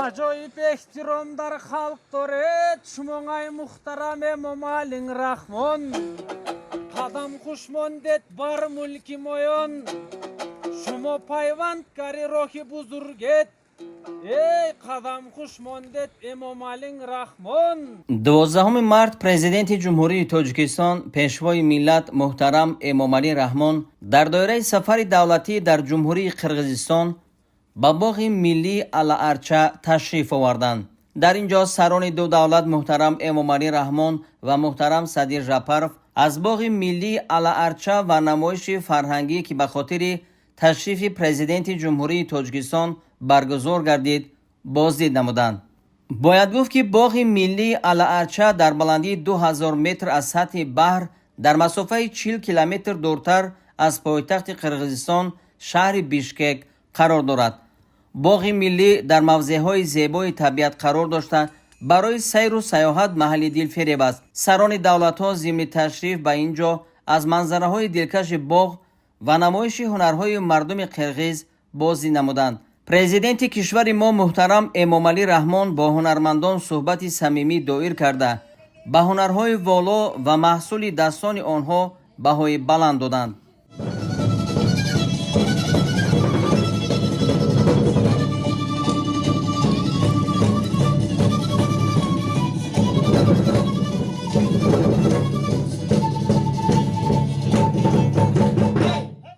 Аҷоиб эҳтиром дар халқ доред шумо, ай муҳтарам Эмомалин Раҳмон. Қадам хуш мондед бар мулки моён, шумо пайвандгари роҳи бузургед. Эй, қадам хуш мондед, Эмомалин Раҳмон. 12 март Президенти Ҷумҳурии Тоҷикистон, Пешвои миллат муҳтарам Эмомалӣ Раҳмон дар доираи сафари давлатӣ дар Ҷумҳурии Қирғизистон ба боғи миллии Алаарча ташриф оварданд. Дар ин ҷо сарони ду давлат, муҳтарам Эмомалӣ Раҳмон ва муҳтарам Садир Жапаров, аз боғи миллии Алаарча ва намоиши фарҳангӣ, ки ба хотири ташрифи Президенти Ҷумҳурии Тоҷикистон баргузор гардид, боздид намуданд. Бояд гуфт, ки боғи миллии Алаарча дар баландии 2000 метр аз сатҳи баҳр, дар масофаи 40 километр дуртар аз пойтахти Қирғизистон, шаҳри Бишкек, қарор дорад. Боғи миллӣ дар мавзеъҳои зебои табиат қарор дошта, барои сайру сайёҳат маҳалли дилфиреб аст. Сарони давлатҳо зимни ташриф ба ин ҷо аз манзараҳои дилкаши боғ ва намоиши ҳунарҳои мардуми қирғиз боздид намуданд. Президенти кишвари мо муҳтарам Эмомалӣ Раҳмон бо ҳунармандон суҳбати самимӣ доир карда, ба ҳунарҳои воло ва маҳсули дастони онҳо баҳои баланд доданд.